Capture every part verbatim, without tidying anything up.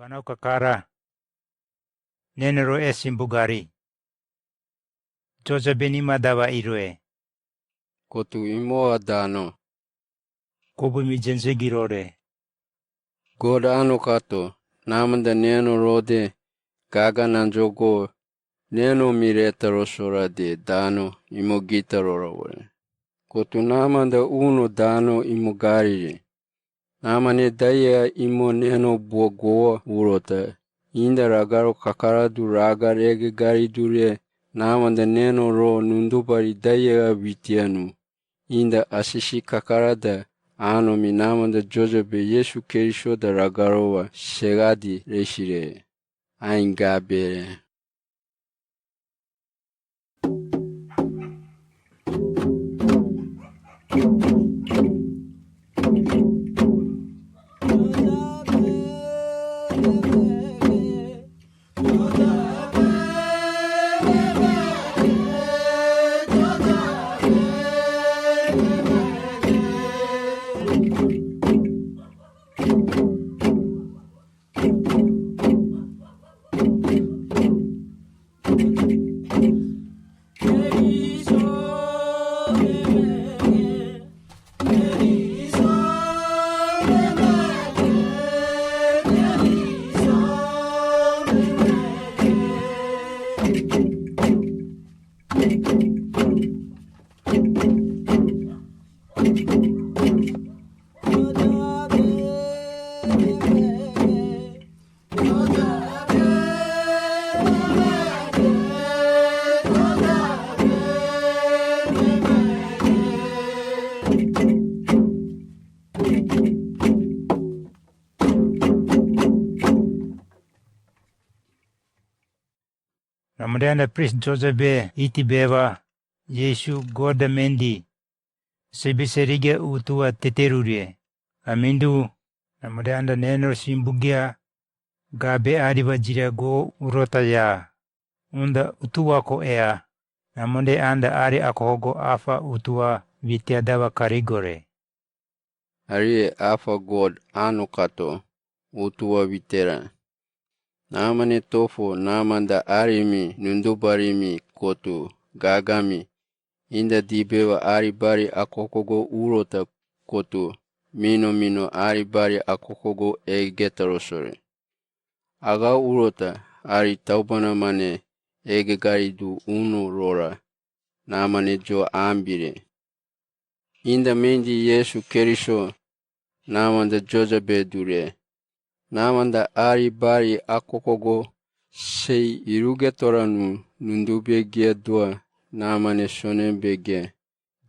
Banao kakara. Neno ro e simbu gari. Joja be nima dawa iroe. Kotu imo wa dano. Kobu mi jenjegi rore. God ano kato, namanda neno rode, gaga nanjo go, neno mi reta ro sora de dano, imo gita rora wore. Kotu namanda uno dano imo gari re. Namane daiya imo neno bua gowa urota. Inda ragaro kakara du raga rege gari du re. Namanda neno ro nundu bari daiya witianu. Inda asisi kakara da ano mi namanda joja be Yesu Keriso da ragaro wa sega di resi re. Ainga bere. Namode anda pris joja be iti be wa Yesu goda mendi. Sebi seriga utuwa teterurie. Amindu namode anda neno simbugia gabe ari wa jira go urota ya. Unda utuwa ko ea. Namode anda ari akohogo afa utuwa witia dawa karigore. Arie afa God ano kato utuwa witera. Namane tofo namanda ari mi nundu bari mi kotu gaga mi. Inda dibe wa ari bari akokogo urota kotu mino mino ari bari akokogo egeta ro sore. Aga urota ari taubana mane ege gari du uno rora. Namane jo ambire. Inda mendi Yesu Keriso namanda joja be dure. Namanda ari bari akokogo sei iruge toranu nundu be gia dua namane sonen be gia.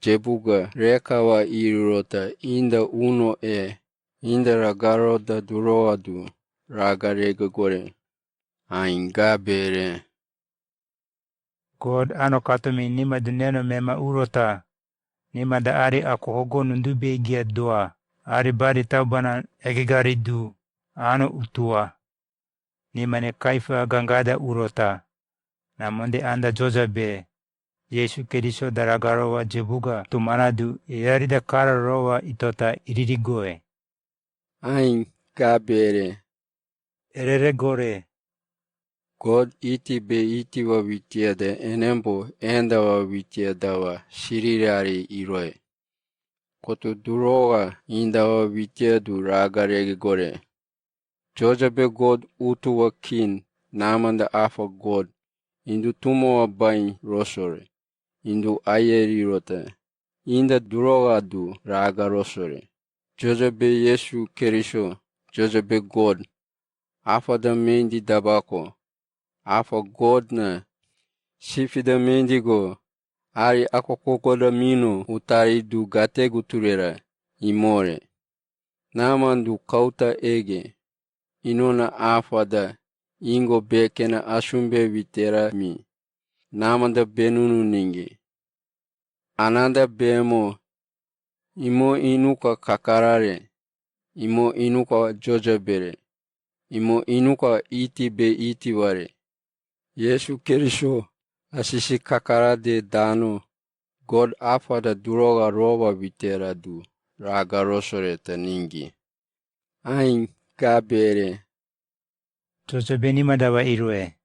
Jebuga reka wa irurota inda uno e inda ragaro da durowa du raga rega gore. Ainga bere. God ano kato mi nima du neno mema urota. Nima da ari akohogo nundu be gia dua. Ari bari taubana egegari du. Ano utuwa. Nimane Kaifa gangada urota. Namode anda joja be. Yesu Keriso da ragaro wa jebuga tumana du. Iyari da kara ro wa itota iriri goe. Ainga bere. Erere gore. God iti be iti wa witia da enembo enda wa witia dawa siriri ari iroe. Kotu durowa inda wa witia du raga rege gore. Joja be God utuwa kin namanda afa God. Indu tumo wa bain ro sore. Indu aye rirota. Inda durowa du raga ro sore. Joja be Yesu Keriso. Joja be God. Afa da mendi dabako. Afa God na. Sifi da mendi go. Ari akokogo da mino utari du gategu turera. Imore. Namandu kauta ege. Inona afa da ingo be kena asumbe witera mi. Namanda benunu ningi. Ananda bemo. Imo inuka kakarare. Imo inuka joja bere. Imo inuka iti be iti ware. Yesu Keriso asisi kakara de dano. God afa da duroga roba witera du raga ro sore ta ningi. Ainga bere. Jojo be nima dawa irue.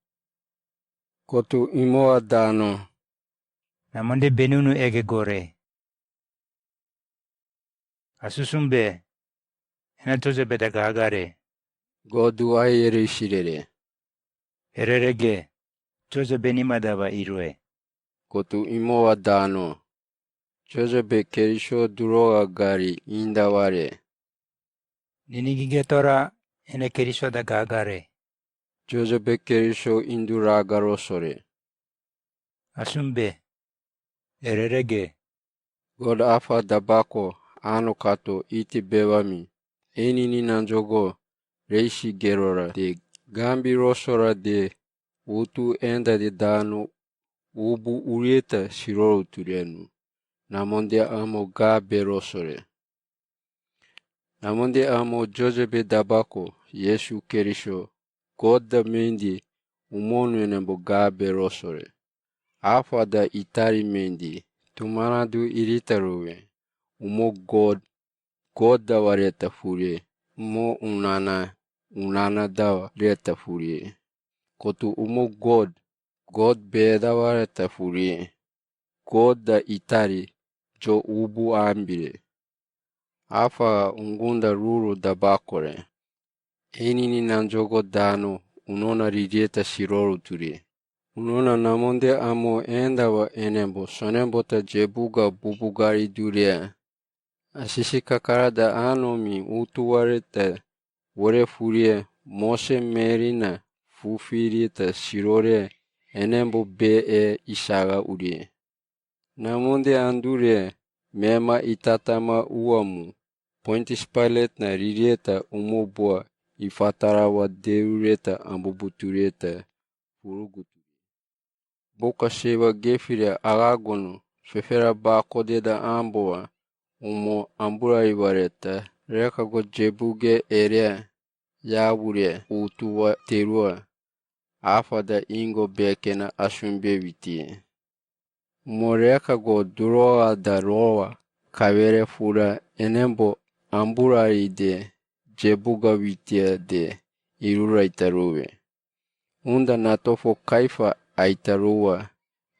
Kotu imowa dano. Namonde benunu ege gore. Asusumbe, ena jojo be da gagare. Godu aiyere isirere. Ererege, jojo be nima dawa irue. Kotu imowa dano. Jojo be Keriso duroga gari indaware. Ninigi getora ena Keriso da gagare. Jojo be Keriso indu raga rosore. Asumbe. Ererege. God Afa dabako ano kato iti bewami. Enini nanjogo reisi gerora de gambi rosora de utu enda de dano ubu urieta siroru turenu. Namonde amo ga be rosore. Namonde amo jojo be dabako Yesu Keriso God da mendi umonu enembo ga be rosore. Afa da itari mendi tumanadu iritaruwe. Umo God, God dawareta furie. Umo unana, unana dawareta furie. Kotu umo God, God be dawareta furie. God da itari jo ubu ambire. Afa ungunda ruru dabakore. Enini nanjogo dano unona ririeta siroru turie. Unona namonde amo endawa enembo sonembo ta jebuga bubugari durie. Asisi kakara da ano mi utuwareta wore furie Mose merina fufirieta sirore enembo be e isaga urie. Namonde andure mema itatama uwamu Pontius Pilate na ririeta umubua ifatarawa derureta ambubuturieta furugutu. Boka seba gefire agagonu fefera ba kodeda ambowa umo ambura iwareta reka go jebuge erea yabure utuwa terua. Afa da ingo bekena asumbe witie. Umo reka go durowa da rowa kawere fura enembo ambura ide jebuga witia de irura itaruwe. Unda natofo Kaifa aitaruwa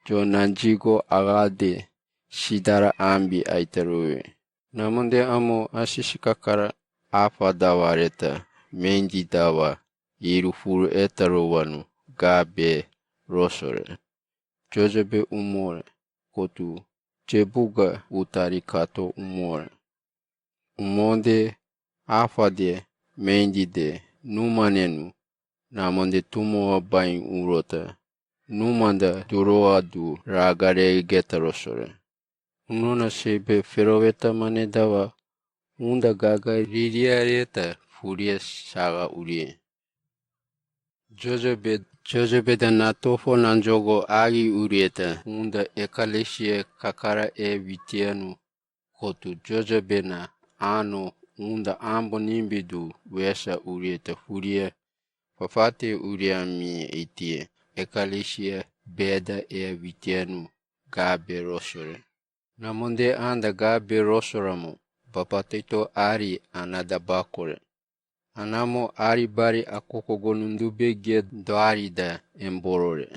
jo nanjigo agade sidara ambi aitaruwe. Namonde amo asisi kakara Afa dawareta mendi dawa iru furu etaruwanu ga be rosore. Jojo be umore kotu jebuga utari kato umore. Umonde Afa de mendi de numanenu namonde tumowa bain urota numanda durowa du ragare geta rosore. Unona sebe feroweta mane dawa unda gaga ririareta furie saga urie. Jojo be, jojo be da natofo nanjogo agi urieta unda ekalesia kakara e witianu kotu jojo be na ano unda ambo nimbidu wesa urieta furie fafate uria mi itie ekalesia beda e witianu ga be rosore. Namonde anda ga be rosoramo bapatito ari anada bakore. Anamo ari bari akoko gonundu be ge doari da emborore.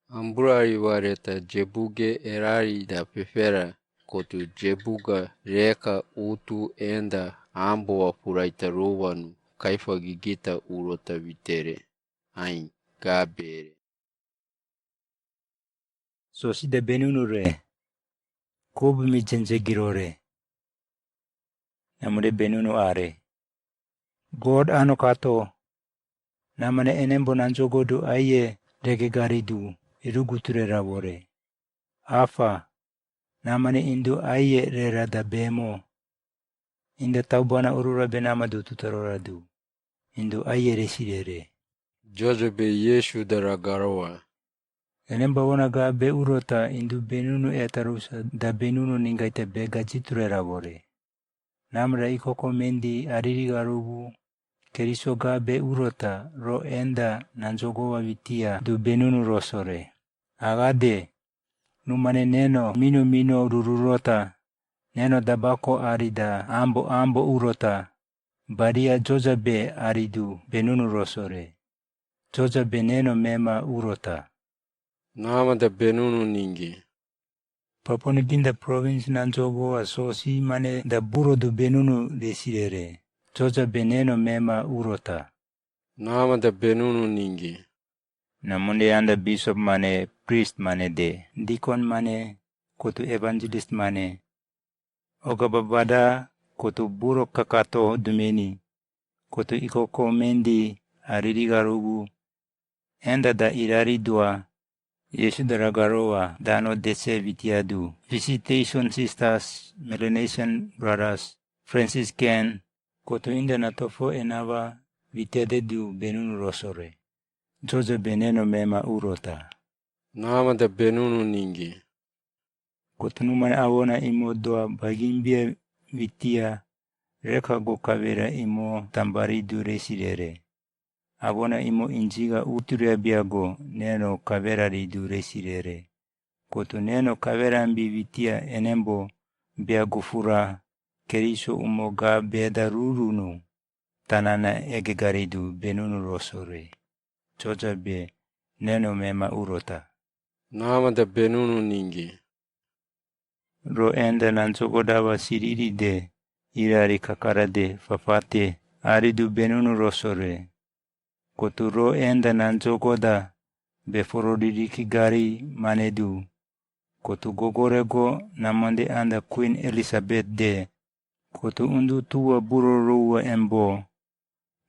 Ambura iwareta jebuge erari da fefera kotu jebuga reka utu enda ambowa furaita ruwanu Kaifa gigita urota witere. Ain, ga bere. Sosi da benunu re. Kobu mi jenje girore. Namure benunu are. God ano kato. Namane enembo nanjogodu aiye rege garidu iruguture rabore. Afa. Namane indu aiye rera da bemo. Inda taubana urura be nama du tutarora du. Indu aiye resirere. Jojo be Yesu dara garowa. Enemba wana ga be urota indu benunu etarusa da benunu ningaita be gajiture rabore. Namra ikoko mendi ariri garubu Keriso ga be urota ro enda nanjogowa witia du benunu rosore. Agade, numane neno mino mino rururota, neno dabako ari da ambo ambo urota, baria joja be ari du benunu rosore. Joja be neno mema urota. Nama da benunu ningi. Papua New Guinea province nanjogo wa sosi mane da buro du benunu resi rere. Joja be neno mema urota. Nama da benunu ningi. Namunde anda bishop mane, priest mane de, deacon mane, kotu evangelist mane. Oga babada kotu buro kakato dumeni, kotu ikoko mendi ariri garugu, enda da irari dua, Yesu da ragarowa dano dese vitiadu, Visitation Sisters, Melanesian Brothers, Franciscan, kotu inda natofo enawa vitiade du benunu rosore. Joja be neno mema urota. Nama da benunu ningi. Kotu numane awona imo dua bagimbia vitia reka go kavera imo tambari du resi rere. Awona imo injiga uturia biago neno kavera ri du resi rere. Kotu neno kavera mbi vitia enembo biago fura, Keriso umo ga beda rurunu. Tanana ege gari du benunu rosore. Joja be neno mema urota. Nama da benunu ningi. Ro enda nanjogo dawa siriri de, irari kakara de, fafate, ari du benunu rosore. Kotu ro enda nanjogo da, beforo ririki gari mane du. Kotu gogorego namunde anda Queen Elizabeth de, kotu undu tuwa buro ruwa embo,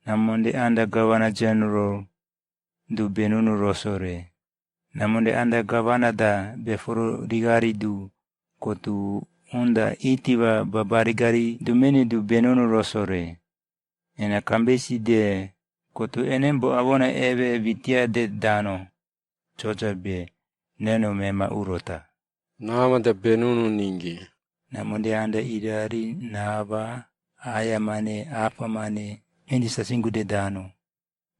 namunde anda Governor General du benunu rosore. Namunde anda Governor da beforo rigari du, kotu unda itiwa babari gari dumeni du benunu rosore. Ena kambesi de, kotu enembo awona ewe vitia de dano. Joja be neno mema urota. Nama da benunu ningi. Namunde anda irari nawa, aya mane, apa mane, endi sasingu de dano.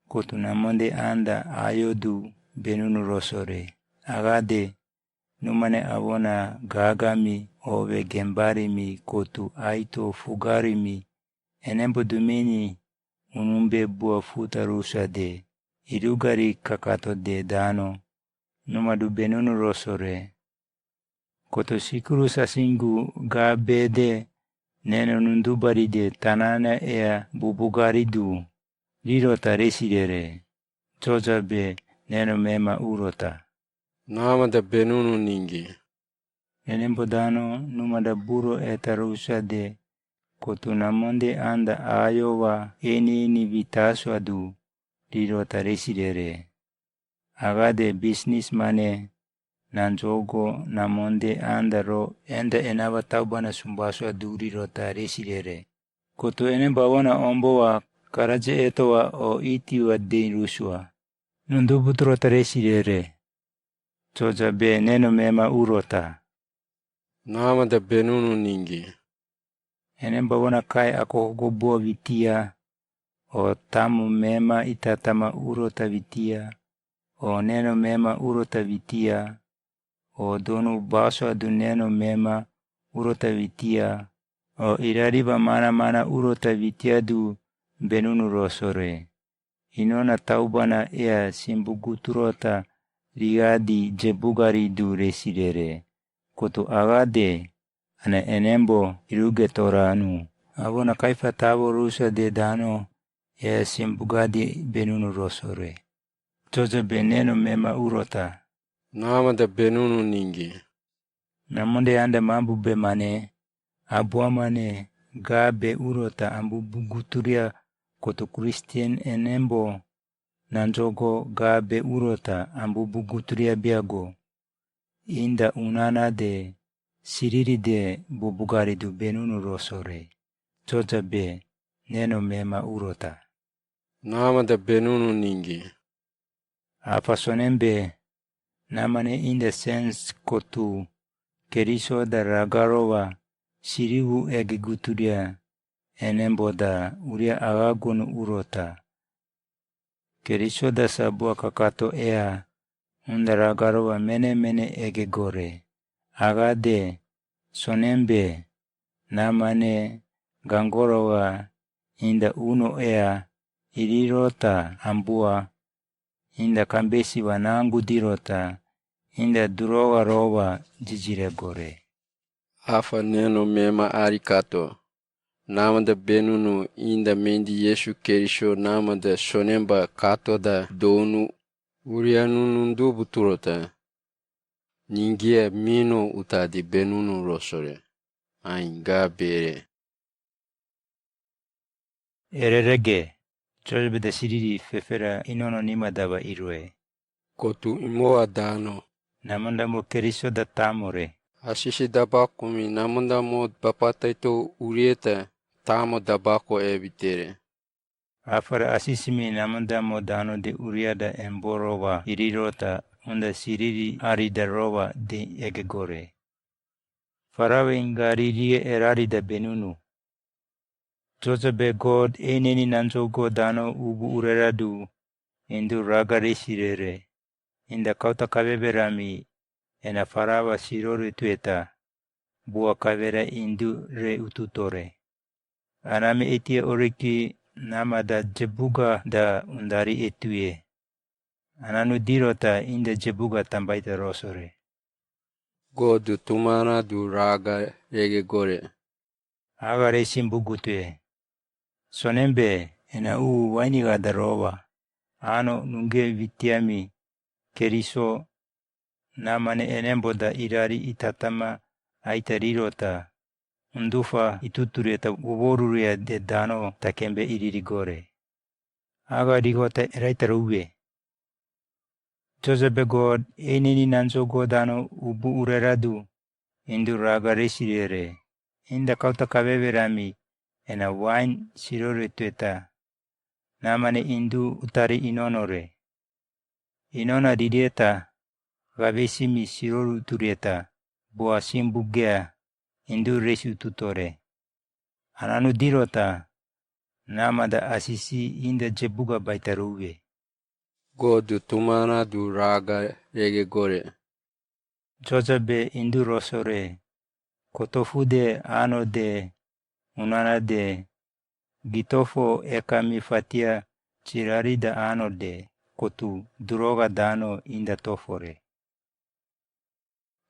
Kotu namunde anda ayo du benunu rosore. Agade, numane awona gagami, owe gembari mi, kotu aito fugari mi, enembo dumeni, unumbe bua futa rusa de, irugari kakato de dano, numa du benunu rosore. Koto sikuru sasingu ga bede, neno nundubari de tanana ea bubugari du, rirota resi rere. Joja be neno mema urota. Nama da benunu ningi. Enembo dano numa da buro eta rusa de, kotu namunde anda ayo wa eni eni vitaswa du, rirota resi rere. Agade business mane, nanjogo namunde anda ro enda enawa taubana sumbaswa du rirota resi rere. Kotu enembo awona ombo wa karaje eto wa o itiwa de ruswa. Nundubu turota resi rere. Joja be neno mema urota. Nama da benunu ningi. Enembo awona kai akohogo bua vitia, o tamu mema itatama urota vitia, o neno mema urota vitia, o donu baswa du neno mema urota vitia, o irariba mana mana urota vitia du benunu rosore. Inona taubana ea simbugu turota rigadi jebugari du resi rere. Kotu agade, ana enembo iruge toranu. Awona kaifa tabo rusa de dano, ea simbugadi benunu rosore. Joja be neno mema urota. Nama da benunu ningi. Namunde anda mambu be mane, abua mane, ga be urota ambu buguturia kotu Christian enembo, nanjogo ga be urota ambu buguturia biago. Inda unana de, siriri de bubugari du benunu rosore. Joja be, neno mema urota. Nama da benunu ningi. Apa sonembe, namane in the sense kotu, Keriso da ragarowa, siriwu ege guturia, enembo da uria agagunu urota. Keriso da sabua kakato ea, unda ragarowa mene mene ege gore. Agade, sonembe, namane, gangorowa, inda uno ea, irirota, ambua, inda kambesi wa nangu dirota, inda duroga rowa jijire gore. Afa neno mema ari kato. Namada benunu inda mendi Yesu Keriso namada sonemba kato da donu uria nunu ndubu turota. Ningia mino utadi benunu rosore. Ain ga bere. Ererege, Jozabe da siriri fefera inono nima daba irue. Kotu imowa dano. Namanda mo Keriso da tamore. Asisi daba kumi namanda mo bapataito urieta tamo daba ko ebitere. Afara asisi mi namanda mo dano de uria da emboro wa irirota unda siriri ari da rowa de ege gore. Farawe inga ririe erari da benunu. Jozabe God eineni nanzogo dano ubu ureradu, indu raga resirere, inda kauta kabeberami, ena farawa sirori tueta, bua kabera indu re ututore. Anami etia oriki namada jebuga da undari etue. Ananu dirota inda jebuga tambaita rosore. Godu tumana du raga rege gore. Aga resimbu gutue. Sonembe ena u waini gada rowa. Ano nunge vitiami Keriso namane enembo da irari itatama aita rirota. Undufa itutureta uboruria de dano takembe iriri gore. Aga rigota eraita ruwe. Jozabe God eineni nanzogo dano ubu ureradu, indu raga resirere, inda kauta kabeberami, ena wain sirori tueta, namane indu utari inonore. Inona dirieta, gabesimi sirori uturieta, bua simbugea, indu resi ututore. Ananu dirota, namada asisi inda jebuga baita ruwe. Godu tumana du raga rege gore. Jozabe indu rosore. Kotofu de ano de, unana de, gitofo ekami fatia chirari da ano de, kotu duroga dano inda tofore.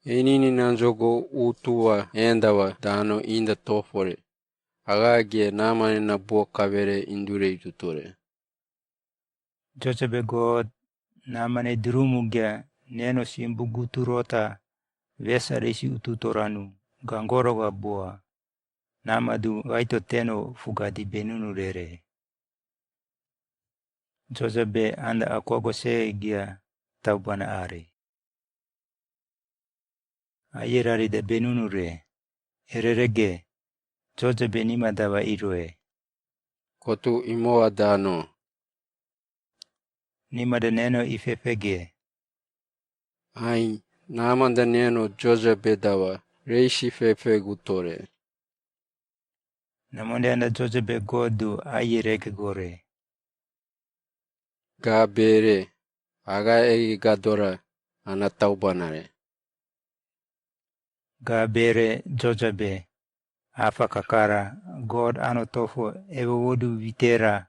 Eineni nanzogo utuwa endawa dano inda tofore. Agage namane nabuo kabere indure itutore. Jozabe God namane durumu gea neno simbu guturota vesa resi ututoranu gangoroga bua. Namadu gaito teno fugadi benunu rere. Jozabe anda akuago se gea taubana are. Ayerari da benunu re. Ererege. Jozabe nima daba irue. Kotu imowa dano. Nima da neno ifefege. Ain, namanda neno Jozabe daba reisi fefe gutore. Namonde anda Jozabe godu ayerege gore. Ga bere, aga egi gadora ana taubanare. Ga bere Jozabe, afa kakara, God ano tofo ebo wodu vitera.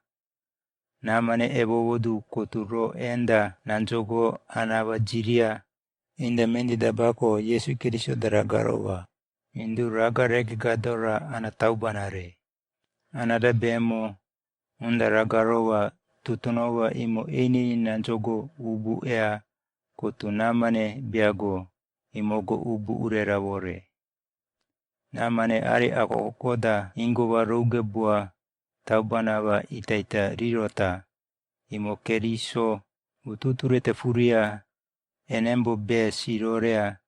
Namane ebo wodu koturo enda nanzogo ana wajiria. Inda mendi dabako Yesu Keriso da ragarowa. Indu raga rege gadora ana taubanare. Ana da bemo, unda ragarowa tutunowa imo eineni nanzogo ubu ea kotu namane biago imogo ubu urera wore. Namane ari akokoda ingowa rouge bua taubanawa itaita rirota. Imo Keriso ututureta furia enembo be sirorea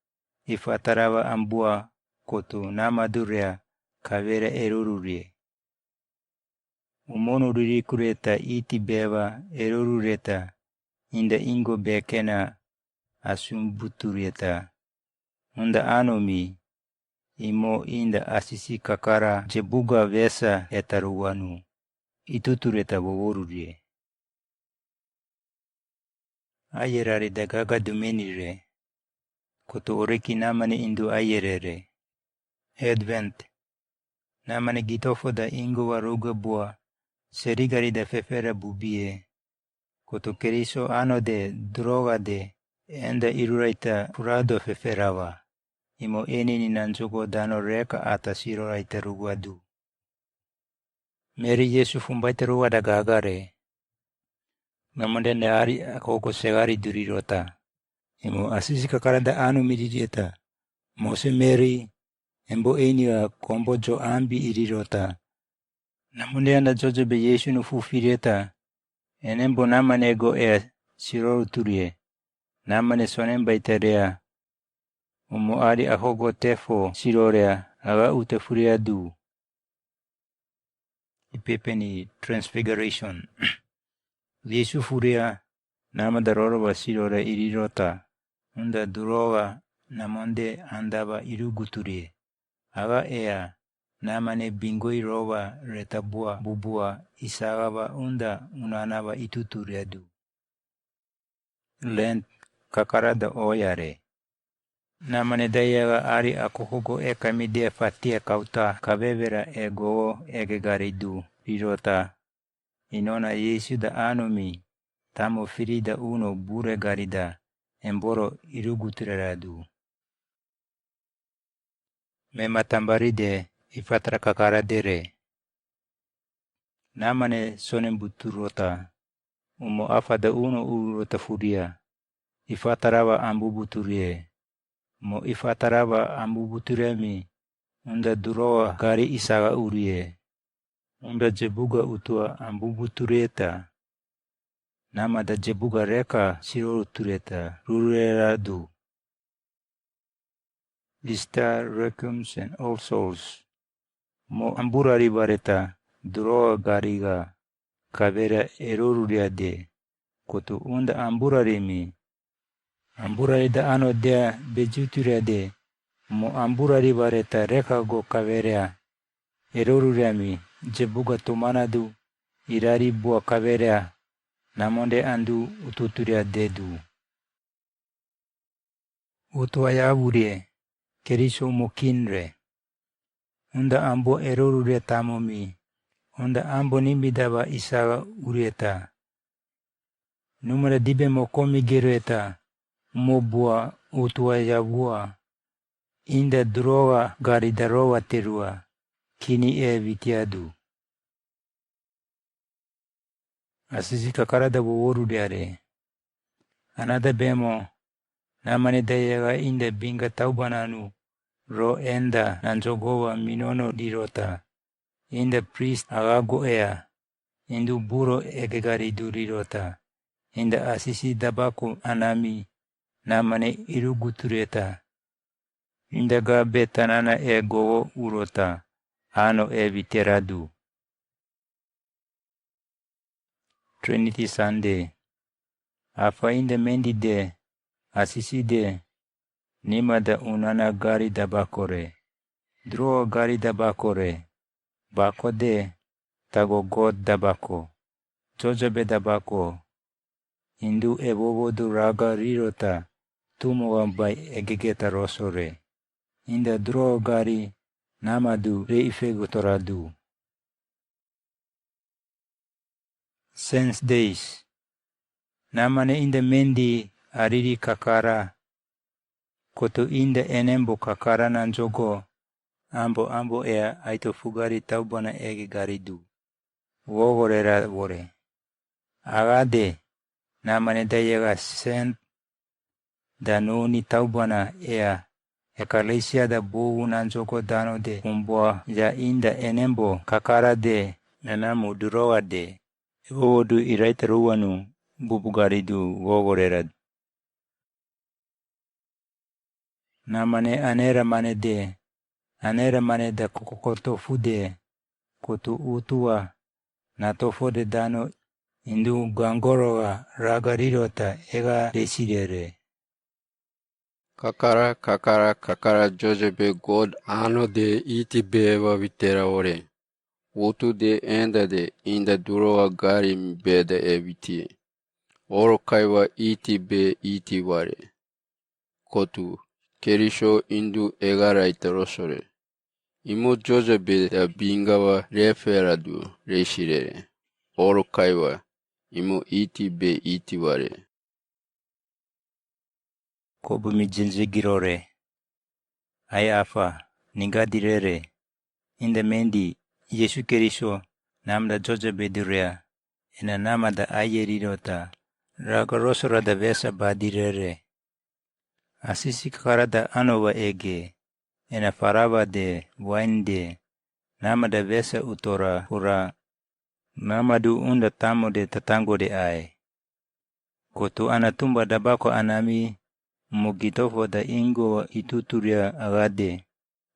ifatarawa ambua kotu namadurea kawera erururie. Umonu ririkureta iti bewa erurureta inda ingo bekena asumbutureta. Unda anomi imo inda asisi kakara jebuga wesa etaruwanu itutureta woworurie. Ayerari da gaga dumenire. Kotu oreki namane indu ayerere. Advent. Namane gitofo da ingowa rouge bua serigari da fefera bubie. Koto Keriso ano de duroga de enda iruraita furado feferawa. Imo eni ni nanjogo dano reka ata siruraita ruguadu. Meri Yesu fumbaita ruwa da gagare. Namonde ne ari akogo segari durirota. Imo asisi kakarada anu mirireta. Mose Meri, embo eni wa kombo jo ambi irirota. Namonde anda jojo be Yesu nu fufireta. Enembo namane go e siroru turie. Namane sonemba iterea. Umo ari akogo tefo sirorea aga ute furiadu. Ipepe ni Transfiguration. Yesu furia namada roro wa sirore irirota. Unda duroga namonde anda wa iruguturie. Aga ea namane bingoi rowa retabua bubua isaga wa unda unana wa ituturiadu. Lent kakarada oyare. Namane dayaga ari akokogo e kamide fatia kauta kabebera e gogo ege garidu rirota. Inona Yesu da anumi tamo firida uno bure garida emboro irugutureradu. Mema tambaride ifatara kakaradere. Namane sonembuturota. Umo afada uno urota furia. Ifatara wa ambubuturie. Mo ifatara wa ambubuturie mi. Unda durowa gari isaga urie. Unda jebuga utua ambubuturieta. Namada jebuga reka sirorutureta rureradu. Lista Requiem and All Souls. Mo amburari bareta durowa gariga kabera eroruriade. Koto unda amburari mi. Amburari da ano dea bejuturiade. Mo amburari bareta reka go kaberea. Eroruriami jebuga tumanadu irari bua kaberea. Namonde andu ututuriadedu. Utua yaburie, Keriso mo kinre. Unda ambo erorurie tamomi. Unda ambo nimida wa isaga urieta. Numara dibe mo komi gerueta. Mo bua utua yabua. Inda duroga gari darowa terua. Kini e witiadu. Asisi kakarada woworu diare. Anada bemo. Namane dayaga inda binga taubananu. Ro enda nanjogowa minono dirota. Inda prist agago ea. Indu buro egegari durirota. Inda asisi dabako anami. Namane irugutureta. Inda ga betanana e gogo urota. Ano e biteradu. Trinity Sunday. Afa inda mendi de, asisi de, nimada unana gari dabakore. Dro gari dabakore. Bako de, tago God dabako. Jojobe dabako. Indu ebobodu raga rirota, tumoga bai egegeta rosore. Inda dro gari namadu re ifegutoradu. Sense days. Namane inda mendi ariri kakara. Koto inda enembo kakara nanjogo. Ambo ambo ea aito fugari taubana ege garidu. Wogorera wore. Agade. Namane dayaga sent. Dano ni taubana ea. Ekalesia da bogu nanjogo dano de kumbua ya inda enembo kakara de. Nanamu durowa de. Ewodu iraita ruwanu bubugaridu wogorera. Namane anera mane de. Anera mane da kokokoto fude. Koto utua. Nato fode dano indu gangoroga raga rirota ega resirere. Kakara kakara kakara jojobe God ano de iti be wa witera wore. Utu de enda de inda durowa gari beda e witi. Oro kaiwa iti be iti ware. Kotu Keriso indu egara itarosore. Imo jojobe da bingawa referadu resirere. Oro kaiwa imo iti be iti ware. Kobu mi jenje girore. Ai Afa, ninga direre. Inda mendi, Yesu Keriso, namda joja bedurea. Ena namda aye rirota. Raga rosora da vesa badirere. Asisi kakara da ano wa ege. Ena faraba de, wain de. Namda vesa utora, ura. Namdu unda tamo de tatango de ai. Kotu ana tumba dabako anami, mo gitofo da ingo ituturia agade,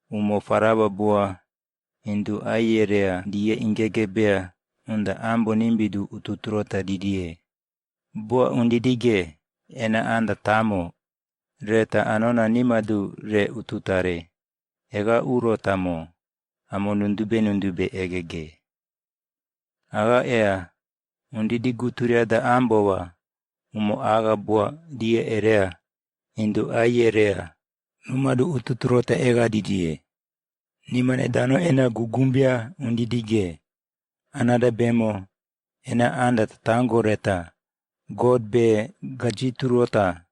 umo faraba bua, indu ayerea die ingegebea, unda ambo nimbidu ututurota didie. Bua undidige, ena anda tamo, reta anona nimadu re ututare, ega urotamo, amo nundube nundube egege. Aga ea, undidi guturia da ambo wa, umo aga bua die erea, indu ayerea, numadu ututurota ega didie. Nimane dano ena gugumbia undidige, anada bemo, ena anda tatango reta, God be gajiturota,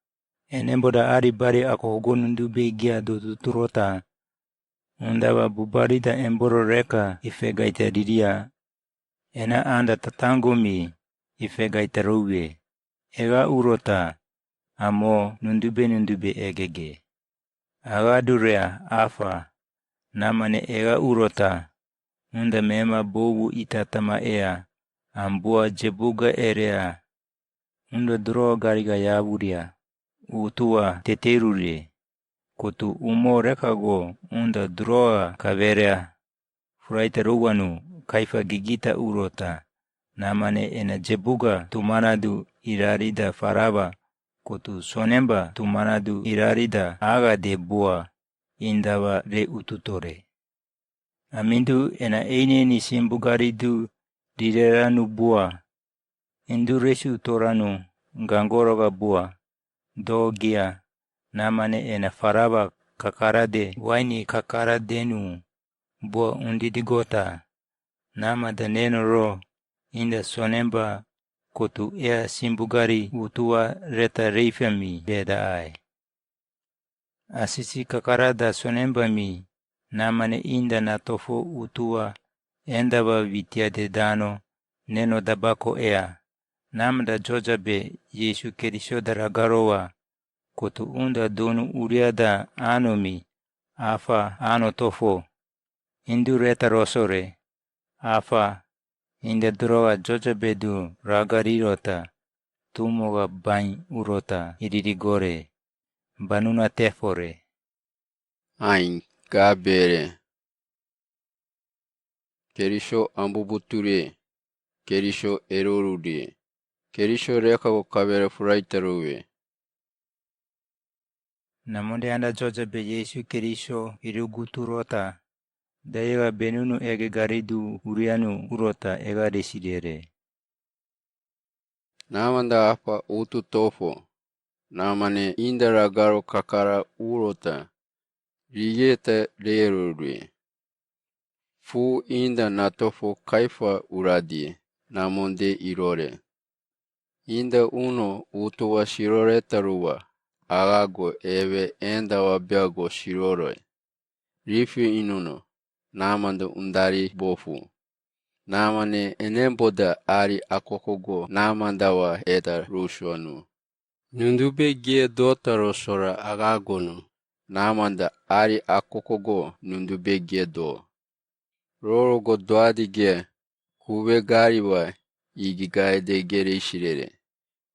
enembo da ari bari ako hogo nundube gia do tuturota, unda wa bubari da emboro reka ifegaita didia, ena anda tatango mi ifegaita rowe, ega urota, amo nundube nundube egege. Aga durea Afa, namane ega urota, unda mema bowu itatama ea, ambua jebuga erea, unda duro gariga yaburia, utua teterurie, kotu umo rekago unda duroa kaberea, furaita ruwanu kaifa gigita urota, namane ena jebuga tumanadu irarida faraba, kotu sonemba tumanadu irarida aga de bua, indawa re ututore. Amindu ena eine ni simbugaridu rireranu bua, indu resi utoranu ngangoroga bua, dogia, namane ena faraba kakara de waini kakara denu, bua undidigota, namada neno ro, inda sonemba, kotu ea simbugari utua reta reifami beda ai. Asisi kakara da sonemba mi, namane inda natofo utua, endawa witia de dano, neno dabako ea, namada joja be Yesu Keriso da ragarowa, kotu unda donu uria da ano mi, Afa ano tofo, indu reta rosore, Afa, inda durowa joja bedu ragarirota, tumoga bain urota iririgore, banuna tefore. Ain, gabere. Keriso ambubuture, Keriso erorure, Keriso rekago kabere furaita rowe. Namonde anda joja be Yesu Keriso iruguturota, dayega benunu ege garidu urianu urota ega desirere. Namanda Afa utu tofo, namane inda ragaro kakara urota, rigeta rerorue. Fu inda natofo kaifa uradi, namonde irore. Inda uno utuwa siroreta ruwa, agago ewe endawa biago siroroi. Rifi inuno, namanda undari bofu. Namane enemboda ari akokogo namandawa eta rusuanu. Nundube ge dota rosora agagonu, namanda ari akokogo nundube ge do. Rorogo doadi ge, kuwe gariwa igi gaide gere isirere.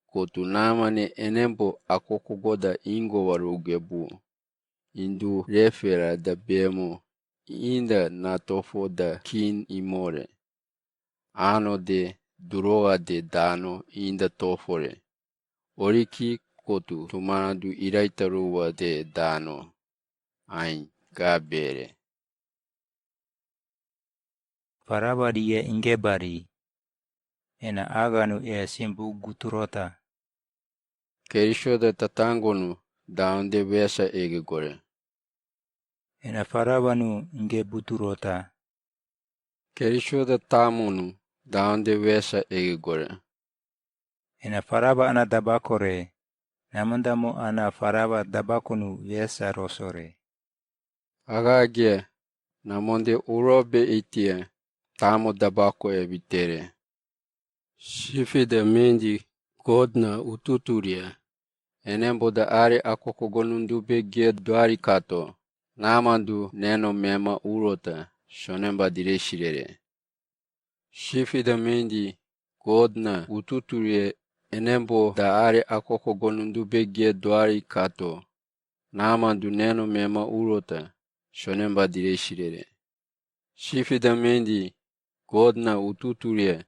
Kotu namane enembo akokogoda ingowa ruge bu. Indu refera da bemo, inda natofoda kin imore. Ano de durowa de dano inda tofore. Oriki kotu tumanadu iraitaruwa de dano. Ain, gabere. Farabari ye ingebari. Ena aganu e simbu guturota. Keriso de tatangonu daunde wesa ege gore. Ena farabanu inge buturota. Keriso de tamonu daunde wesa ege gore. Ena faraba ana dabako re, namunda mo ana faraba dabakonu wesa roso re. Agage, namunde uro be itie, tamo dabako e witere. Sifida mendi God na ututurie, enembo da are akoko gonundu be ge duari kato, namandu neno mema urota, sonemba dire sirere. Sifida mendi God na ututurie, enembo da are akoko gonundu be ge duari kato, namandu neno mema urota, sonemba dire sirere. Sifida mendi God na ututurie,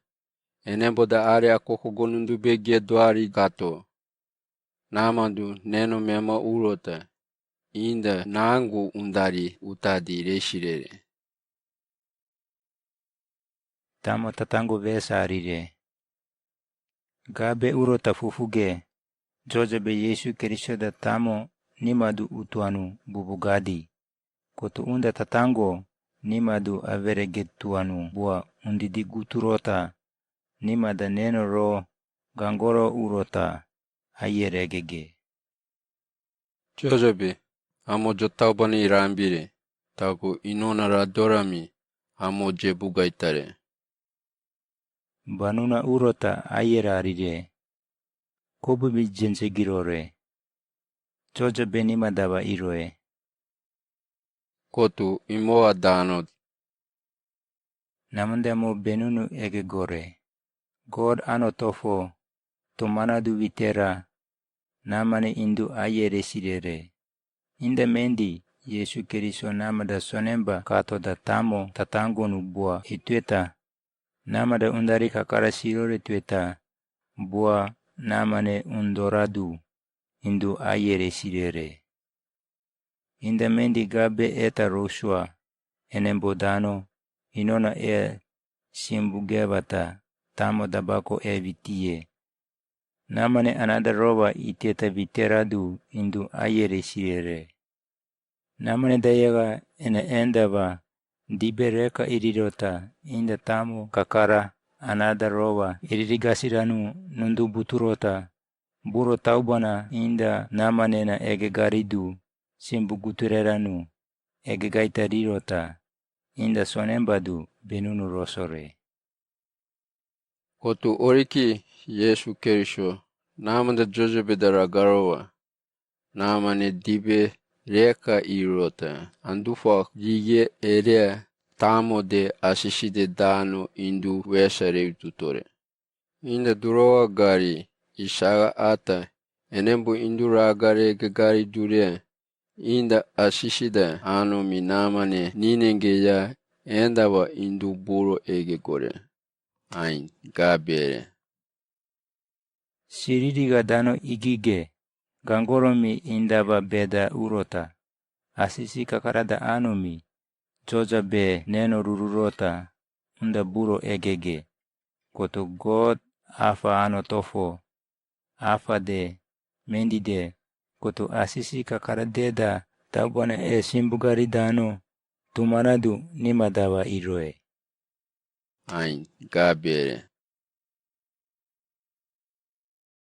enembo da are akoko gonundu be ge duari kato, namandu neno mema urota, inda nangu undari utadi re sirere. Tamo tatangu wesa arire. Gabe urota fufuge, jojo be Yesu Keriso da tamo nimadu utuanu bubugadi. Koto unda tatangu nimadu awerege tuanu bua undidi guturota, nimada neno ro gangoro urota, ayere gege. Jojo be, amo jotau bani irambire, taku inona ra dorami, amo jebu gaitare. Banuna urota ayera arire. Kobu bi jense girore. Jojo be nimada ba iroe. Kotu imowa dano. Namunda mo benunu ege gore. God ano tofo, tumanadu witera, namane indu ayere sirere. Inda mendi, Yesu Keriso namada sonemba kato da tamo tatangonu bua itueta, namada undari kakara sirore tueta, bua namane undoradu, indu ayere sirere. Inda mendi gabe eta rosua, enembo dano, inona e simbuge bata, tamo dabako e witie. Namane anada roba iteta witeradu indu ayere sirere. Namane dayega ena enda ba, dibe reka irirota, inda tamo kakara anada roba iririgasiranu nundu buturota, buro taubana inda namane na ege garidu, simbu gutureranu, ege gaita rirota, inda sonembadu benunu rosore. Kotu oriki Yesu Keriso, namanda jojo be dara garowa, namane dibe reka irota, andufa yige erea tamo de asisi de dano indu wesa re ututore. Inda durowa gari isaga ata, enembo indu ragare gagari dure, inda asisi da ano mi namane ninenge ya enda ba indu buro ege gore. Ain, gabere. Siririga dano igige, gangoro mi inda ba beda urota. Asisi kakara da ano mi, joja be neno rururota, unda buro egege. Koto God afa ano tofo, afa de, mendi de, koto asisi kakara de da, taubana e simbugari dano, tumanadu nimada ba iroe. Ain, gabere.